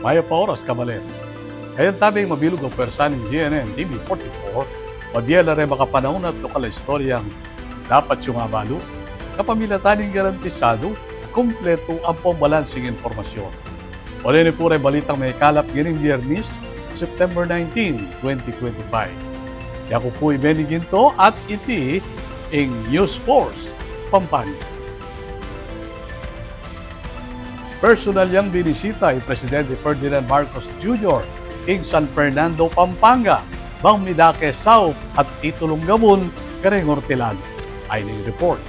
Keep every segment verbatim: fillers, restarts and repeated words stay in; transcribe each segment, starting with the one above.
Mayap a oras, kabalen. Kayang tabi ing mabilug a pwersa ning G N N T V forty-four, mabie la reng makapanaun at lokal a istoryang dapat yung abalu, kapamilatan ning garantisadu, kumpletu ampong balansing impormasyon. Uli ne pu reng balitang mekalap ngening Biyernes, September nineteen, twenty twenty-five. Yaku pu i Benny Ginto at iti ing News Force Pampanga. Personal yang binisita i Presidente Ferdinand Marcos Junior king San Fernando, Pampanga, bang midake saup at titulung gabun kareng ortilano. Ayni ing report.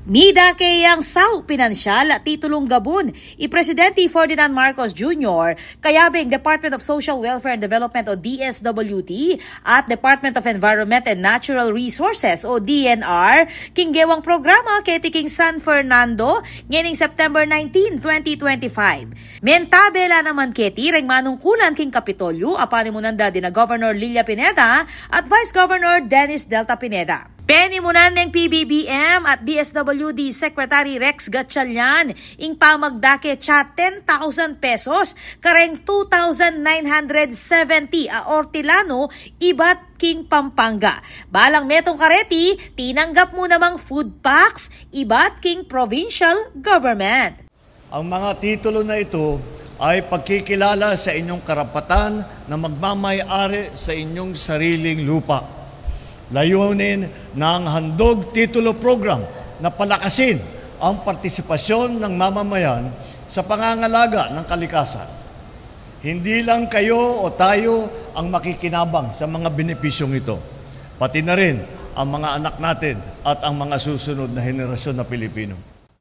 Midake yang saup, pinansyal at titulung gabun i Presidente Ferdinand Marcos Junior kayabe ing Department of Social Welfare and Development o D S W D at Department of Environment and Natural Resources o D N R king gewang programa keti king San Fernando ngening September nineteen, twenty twenty-five. Mentabe la naman keti reng manungkulan king Kapitolyo a panimunan da dina Governor Lilia Pineda at Vice Governor Dennis Delta Pineda. Penimunan neng P B B M at D S W D Secretary Rex Gatchalian ing pamagdake tsa ten thousand pesos kareng two thousand nine hundred seventy a ortilano ibat king Pampanga. Balang metung kareti, tinanggap mu namang food packs ibat king provincial government. Ang mga titulo na ito ay pagkikilala sa inyong karapatan na magmamay-ari sa inyong sariling lupa. Layunin ng Handog Titulo Program na palakasin ang partisipasyon ng mamamayan sa pangangalaga ng kalikasan. Hindi lang kayo o tayo ang makikinabang sa mga benepisyong ito, pati na rin ang mga anak natin at ang mga susunod na henerasyon na Pilipino.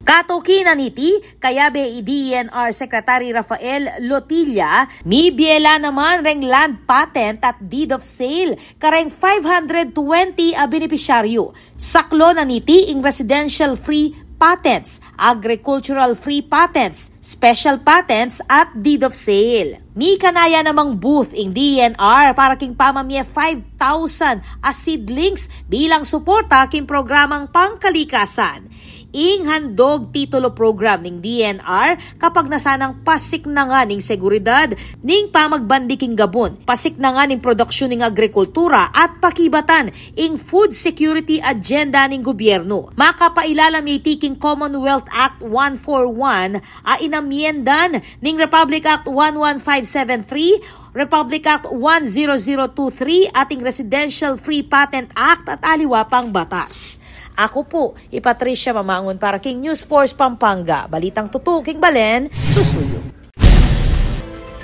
Katuki na niti, kayabe i D E N R Secretary Rafael Lotilla, mibie la naman reng land patent at deed of sale kareng five hundred twenty a benepisyaryu. Saklu na niti ing residential free patents, agricultural free patents, special patents at deed of sale. Mikanaya namang booth ing D E N R para king pamamie five thousand a seedlings bilang suporta king programang pangkalikasan. Ing Handog Titulo Program ning D E N R kapagnasan nang pasiknangan ing seguridad ning pamagbandi king gabun, pasiknangan ing produksyun ning agrikultura at pakibatan ing food security agenda ning gobyernu. Makapailalam ya iti king Commonwealth Act one four one a inamyendan ning Republic Act one one five seven three, Republic Act one zero zero two three, at ing Residential Free Patent Act at aliwa pang batas. Aku pu i Patricia Mamangun para king News Force Pampanga, balitang tutu king balen, susuyung.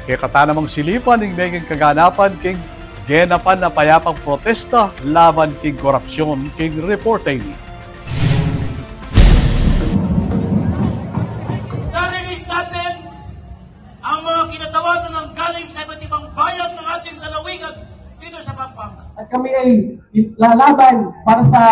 Kekatamu namang silipan ing meging kaganapan king genapan a payapang protesta laban king korapsyon king reporte ini. Narinig natin ang mga kinatawagan ng galing sa iba't ibang bayan ng ating lalawigan dito sa Pampanga. At kami ay lalaban para sa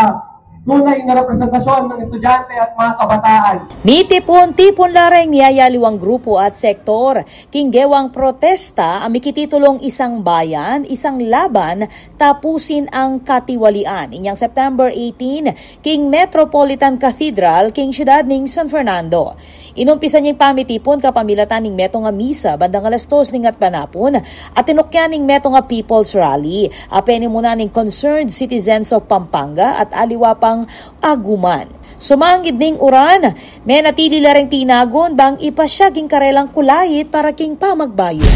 tunay na representasyon ng estudyante at mga kabataan. Mitipun-tipun la reng miyayaliwang grupu at sektor king gewang protesta a mikititulung Isang Bayan, Isang Laban, Tapusin ang Katiwalian, inyang September eighteen, king Metropolitan Cathedral king syudad ning San Fernando. Inumpisan ya ing pamitipun kapamilatan ning metung a misa bandang alas dos ning atbanapun at tinukyan ning metung a people's rally a penimunan ning Concerned Citizens of Pampanga at aliwa pang aguman. Sumangid ning uran, menatili la reng tinagun bang ipasyag ing karelang kulait para king pamagbayu.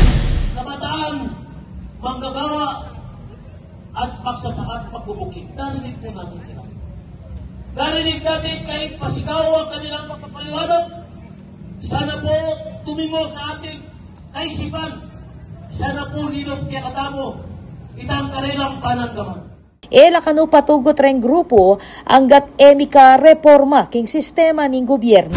Kabataan, manggagawa, at magsasaka at magbubukid. Narinig po natin sila. Narinig natin kahit pasigaw ang kanilang pagpapaliwanag. Sana po tumimo sa ating kaisipan. Sana po linop kekatamu itang karelang panamdaman. E la kanu patugut reng grupu anggat e mika reporma king sistema ning gobyernu.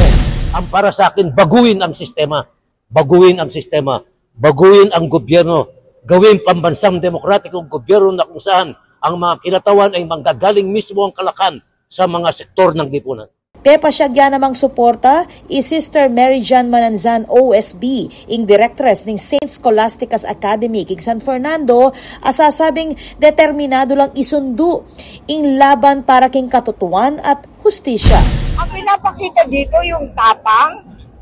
Ang para sa akin, baguhin ang sistema. Baguhin ang sistema, baguhin ang gobyerno, gawing pambansang demokratikong gobyerno na kung saan ang mga kinatawan ay manggagaling mismo ang kalakan sa mga sektor ng lipunan. Pepasyag ya namang suporta i Sister Mary Jane Mananzan, O S B, ing direktres ning Saint Scholastica's Academy king San Fernando, a sasabing determinadu lang isundu ing laban para king katutuan at hustisya. Ang pinapakita dito yung tapang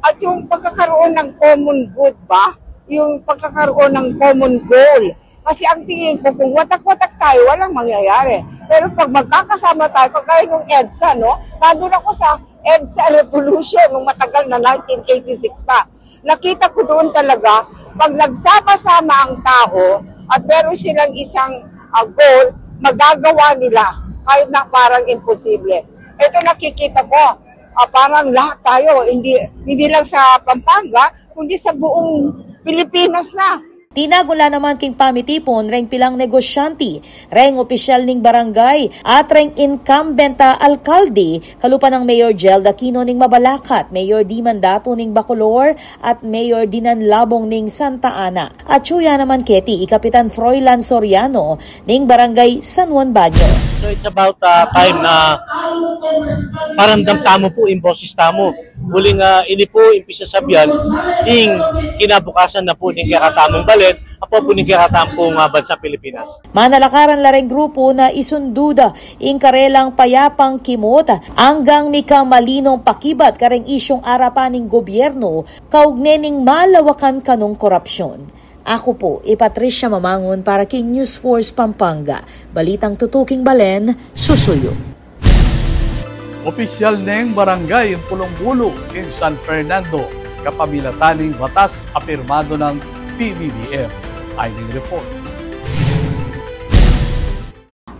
At yung pagkakaroon ng common good ba, yung pagkakaroon ng common goal. Kasi ang tingin ko, kung watak-watak tayo, walang mangyayari. Pero pag magkakasama tayo, kagaya nung EDSA, no? Nandun ako sa EDSA Revolution nung matagal na, nineteen eighty-six pa. Nakita ko doon talaga, pag nagsama-sama ang tao at meron silang isang, ah, goal, magagawa nila kahit na parang imposible. Ito nakikita ko, ah, parang lahat tayo, hindi, hindi lang sa Pampanga, kundi sa buong Pilipinas na. Tinagula naman king pamitipun reng pilang negosyante, reng opisyal ning barangay, at reng incumbent a alkalde, kalupa nang Mayor Jel Aquino ning Mabalacat, Mayor Diman Datu ning Bacolor, at Mayor Dinan Labong ning Santa Ana. At suya naman keti i Kapitan Froilan Soriano ning Barangay San Juan Baño. So it's about, uh, time na paramdam tamu pu ing boses tamu. Uling, ah, ini pu ing pisasabyan ing kinabukasan na pu ning kekatamung balen, apo pu ning kekatamung, ah, bansang Pilipinas. Manalakaran la reng grupu na isundu da ing karelang payapang kimut anggang mika malinong pakibat kareng isyung arapan ning gobyernu kaugne ning malawakan kanung korapsyon. Aku pu i Patricia Mamangun para king News Force Pampanga. Balitang tutuking balen, susuyu. Opisyal neng barangay ing Pulong Bulu king San Fernando, kapamilatan ning batas a pirmadu nang P B B M. Ay ning report.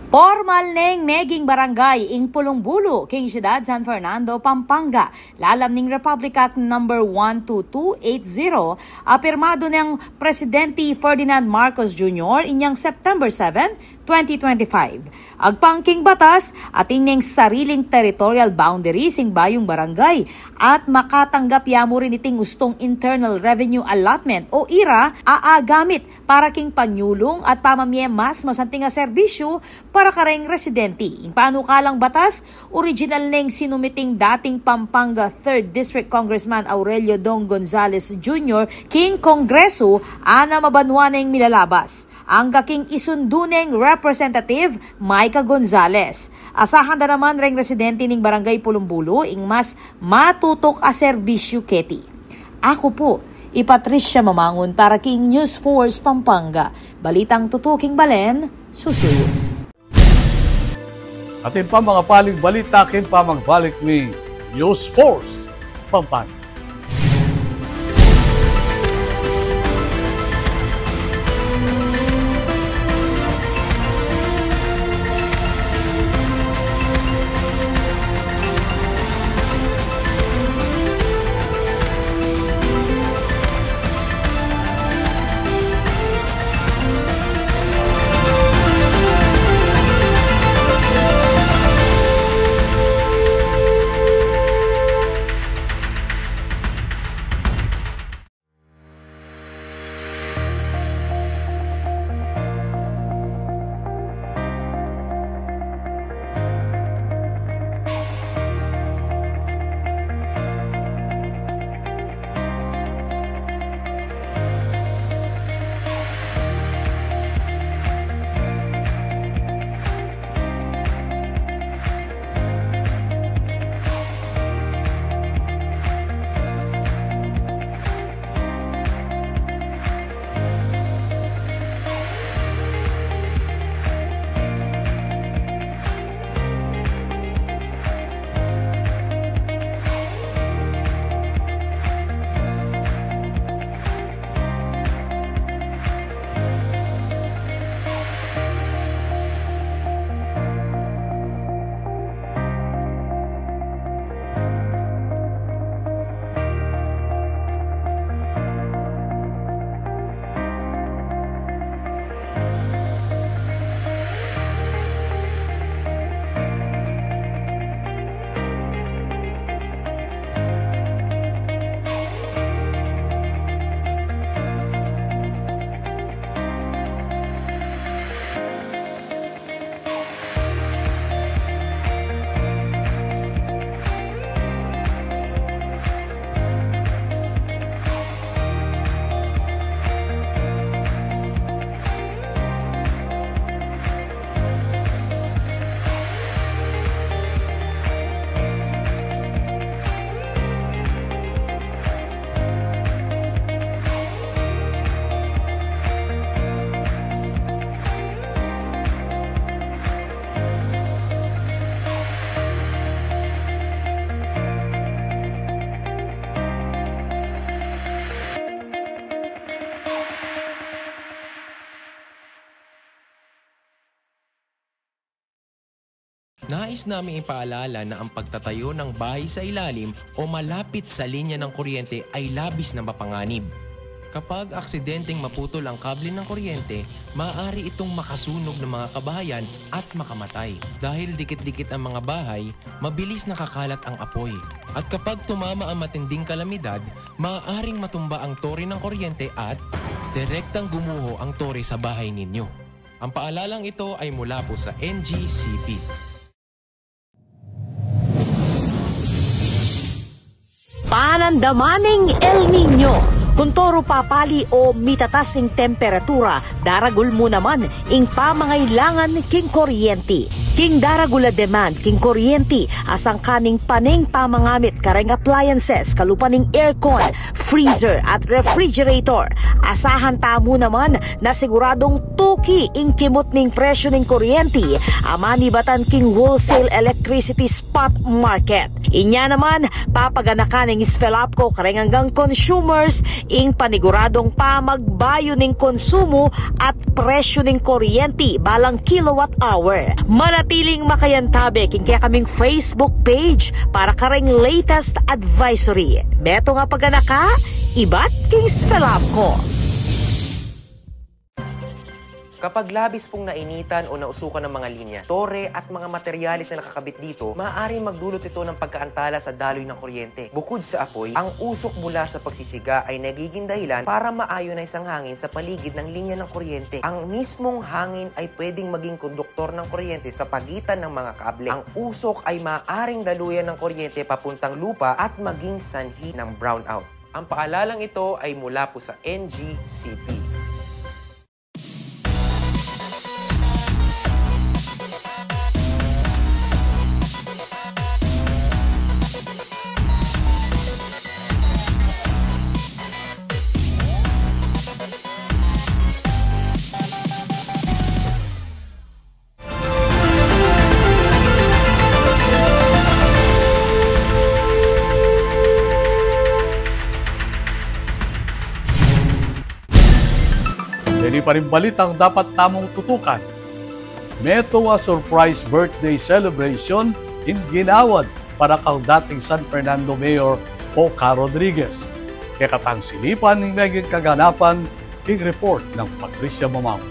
Pormal neng meging barangay ing Pulong Bulu king Syudad San Fernando, Pampanga, lalam ning Republic Act number one two two eight zero, a pirmadu neng Presidente Ferdinand Marcos Junior inyang September seven, twenty twenty-five. Agpang king batas, atin neng sariling territorial boundaries ing bayung barangay at makatanggap ya mu rin iting ustung internal revenue allotment o IRA a agamit para king panyulung at pamamie mas masanting a serbisyu para kareng residente. Ing panukalang batas, original neng sinumiting dating Pampanga Third District Congressman Aurelio Dong Gonzales Junior king Kongresu, ana mabanua neng milalabas. Angga king isundu neng Representative Micah Gonzales. Asahan da naman reng residente ning Barangay Pulong Bulu ing mas matutuk a serbisyu keti. Aku pu i Patricia Mamangun para king News Force Pampanga. Balitang tutuking balen, susuyu. Atin pang makapaling balita king pamagbalik ning News Force Pampanga. Nais naming ipaalala na ang pagtatayo ng bahay sa ilalim o malapit sa linya ng kuryente ay labis na mapanganib. Kapag aksidenteng maputol ang kable ng kuryente, maaari itong makasunog ng mga kabahayan at makamatay. Dahil dikit-dikit ang mga bahay, mabilis nakakalat ang apoy. At kapag tumama ang matinding kalamidad, maaaring matumba ang tore ng kuryente at direktang gumuho ang tore sa bahay ninyo. Ang paalalang ito ay mula po sa N G C P. Panandaman ning El Niño. Kuntoru papali o mitatas ing temperatura, daragul mu naman ing pamangailangan king kuryenti. King daragul a demand king kuryenti, asangka ning pane ing pamangamit kareng appliances, kalupa ning aircon, freezer at refrigerator. Asahan tamu naman na siguradung tuki ing kimut ning presyu ning kuryenti a manibatan king wholesale electricity spot market. Inya naman, papaganakan ning SFELAPCO kareng anggang consumers ing paniguradung pamagbayu ning konsumu at presyu ning kuryenti balang kilowatt hour. Manatiling makayantabe king kekaming Facebook page para kareng latest advisory. Metung a paganaka, ibat king SFELAPCO. Kapag labis pong nainitan o nausukan ng mga linya, tore at mga materyales na nakakabit dito, maaaring magdulot ito ng pagkaantala sa daloy ng kuryente. Bukod sa apoy, ang usok mula sa pagsisiga ay nagiging dahilan para ma-ionize ang hangin sa paligid ng linya ng kuryente. Ang mismong hangin ay pwedeng maging konduktor ng kuryente sa pagitan ng mga kable. Ang usok ay maaaring daluyan ng kuryente papuntang lupa at maging sanhi ng brownout. Ang paalalang ito ay mula po sa N G C P. Deni pa ring balitang dapat tamung tutukan. Metung a surprise birthday celebration ing ginawad para kang dating San Fernando Mayor Oca Rodriguez. Kekatang silipan ing meging kaganapan king report nang Patricia Mamao.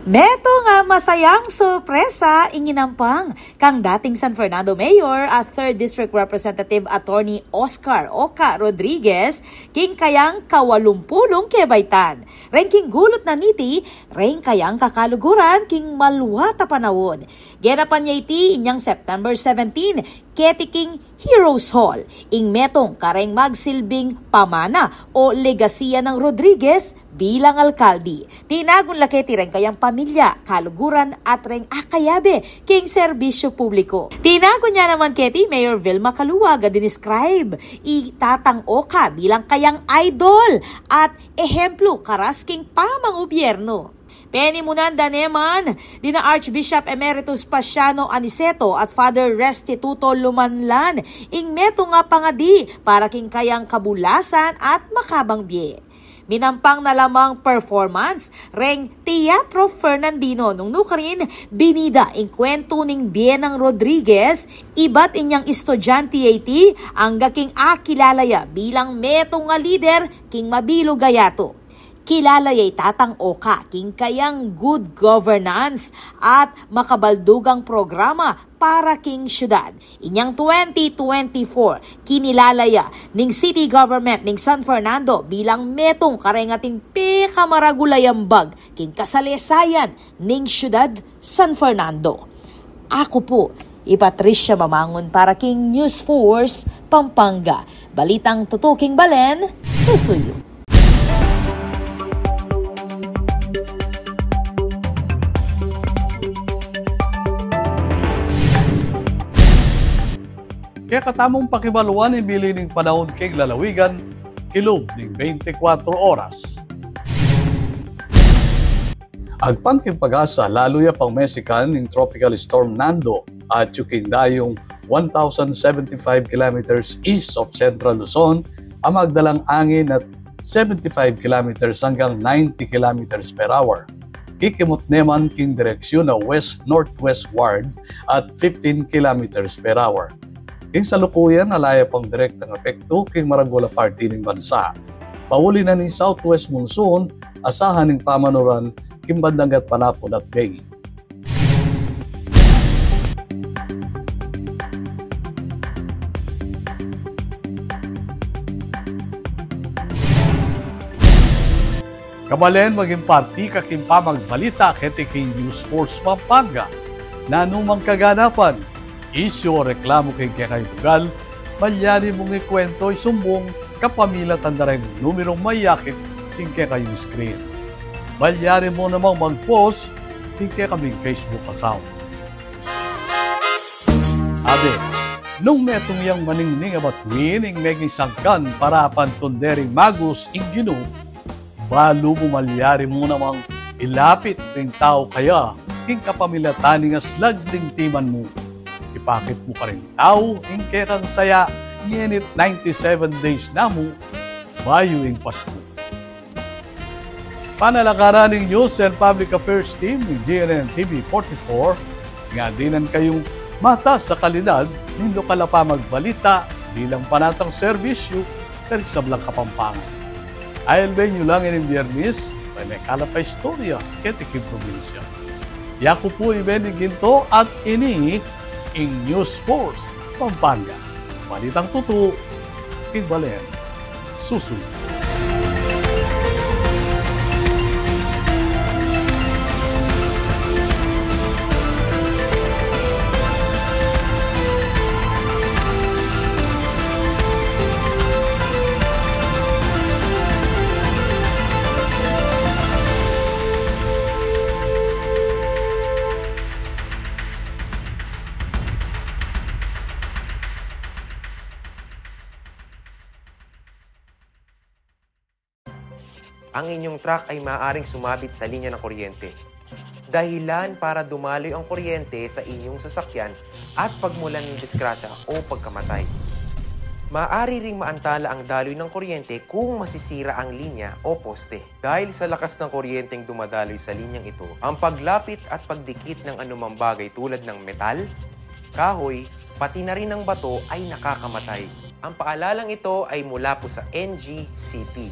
Metung a masayang sorpresa ing inampang kang dating San Fernando Mayor at Third District Representative Attorney Oscar Oca Rodriguez king kayang kawalumpulung kebaytan. Reng king gulut na niti, reng kayang kakaluguran king maluat a panaun. Genapan ya iti inyang September seventeen, keti king Heroes Hall, ing metung kareng magsilbing pamana o legasiya nang Rodriguez bilang alkalde. Tinagun la keti reng kayang pamilya, kaluguran at reng akayabe king serbisyu publiku. Tinagun ya naman keti Mayor Vilma Caluag a dinescribe i Tatang Oca bilang kayang idol at ehemplu karas king pamangubyernu. Penimunan da naman dina Archbishop Emeritus Paciano Aniceto at Father Restituto Lumanlan ing metung a pangadi para king kayang kabulasan at makabang bie. Minampang na la mang performance reng Teatro Fernandino nung nukarin binida ing kwentu ning bie nang Rodriguez, ibat inyang estudyante ya iti angga king akilala ya bilang metung a lider king mabilug a yatu. Kilala ya i Tatang Oca king kayang good governance at makabaldugang programa para king syudad. Inyang twenty twenty-four, kinilala ya ning city government ning San Fernando bilang metung kareng ating pekamaragul a yambag king kasalesayan ning syudad San Fernando. Aku pu i Patricia Mamangun para king News Force Pampanga. Balitang tutuking balen, susuyu. Kekatamung pakibaluan ing bili ning panaun king lalawigan king lub ning twenty-four oras. Agpang king PAGASA, lalu ya pang mesikan ing Tropical Storm Nando, atyu king dayung one thousand seventy-five kilometers east of Central Luzon, a magdalang angin at seventy-five kilometers anggang ninety kilometers per hour. kikimut ne man king direksyun a west-northwestward at fifteen kilometers per hour. King salukuyan, ala ya pang direktang epektu king maragul a parti ning bansa. Pauli na ning southwest monsoon, asahan ing pamanuran king bandang Gatpanac, Ponape Bay. Kabalen, maging parti ka king pamagbalita keti king News Force Pampanga. Nanu mang kaganapan, isyu o reklamu king kekayung bugal, malyari mung ikuwento, isumbung kapamilatan da reng numerung mayakit king kekayung screen. Malyari mu namang mag-post king kekaming Facebook account. Abe, nung metung yang maningning a batuin ing meging sangkan para pantunde ring magus ing Ginu, balu mu malyari mu namang ilapit ring tau kaya king kapamilatan ning aslag ning timan mu. Ipakit mu karing tau ing kekang saya, ngenit ninety-seven days na mu bayu ing Pasku. Panalakaran ning News and Public Affairs Team ning G N N T V forty-four, nga dinan kayung matas a kalidad ning lokal a pamagbalita bilang panatang serbisyu karing sablang Kapampangan. Ailbe yu lang ining Biyernes, para ing kalap a istorya keti king probinsya. Yaku pu i Benny Ginto at ini ing News Force Pampanga. Balitang tutu king balen susuyu. Ang inyong truck ay maaaring sumabit sa linya ng kuryente. Dahilan para dumaloy ang kuryente sa inyong sasakyan at pagmulan ng disgrasya o pagkamatay. Maaari ring maantala ang daloy ng kuryente kung masisira ang linya o poste. Dahil sa lakas ng kuryenteng dumadaloy sa linyang ito, ang paglapit at pagdikit ng anumang bagay tulad ng metal, kahoy, pati na rin ang bato ay nakakamatay. Ang paalalang ito ay mula po sa N G C P.